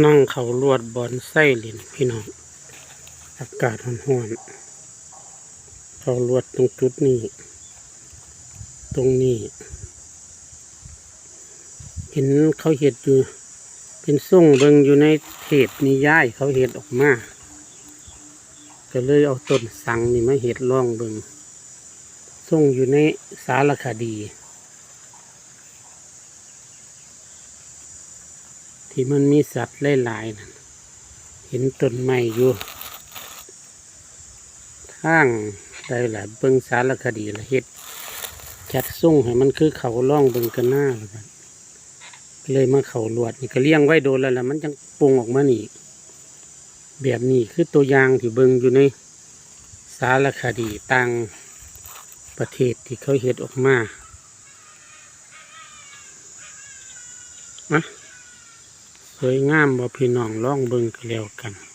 ນັ່ງເຂົ້າລວດບອນໄຊເຫຼັ້ນພີ່ນ້ອງ ອາກາດຮ້ອນໆ ເຂົ້າລວດຕົງຈຸດນີ້ ຕົງນີ້ ເຫັນເຂົາເຮັດຢູ່ ເປັນຊົງເບິ່ງຢູ່ໃນເທບນິຍາຍເຂົາເຮັດອອກມາ ກະເລີຍເອົາຕົ້ນສັງນີ້ມາເຮັດລອງເບິ່ງ ຊົງຢູ່ໃນສາລະຄະດີ ທີ່ມັນມີສັດຫຼາຍໆນັ້ນ ເຫັນຕົ້ນໄມ້ຢູ່ ທາງໃດລະ ເບິ່ງສາລະຄະດີລະເຮັດ ຈັດຊົງໃຫ້ມັນຄືເຂົາລອງເບິ່ງກັນນາ ວ່າຊັ້ນ ເລີຍມາເຂົ້າລວດນີ້ ກະລ້ຽງໄວ້ດົນແລ້ວລະ ມັນຈັ່ງປົ່ງອອກມານີ້ ແບບນີ້ຄືຕົວຢ່າງທີ່ເບິ່ງຢູ່ໃນສາລະຄະດີຕ່າງປະເທດທີ່ເຂົາເຮັດອອກມາ ອະ ສວຍງາມບໍ່ພີ່ນ້ອງ ລອງເບິ່ງກະແລ້ວກັນ.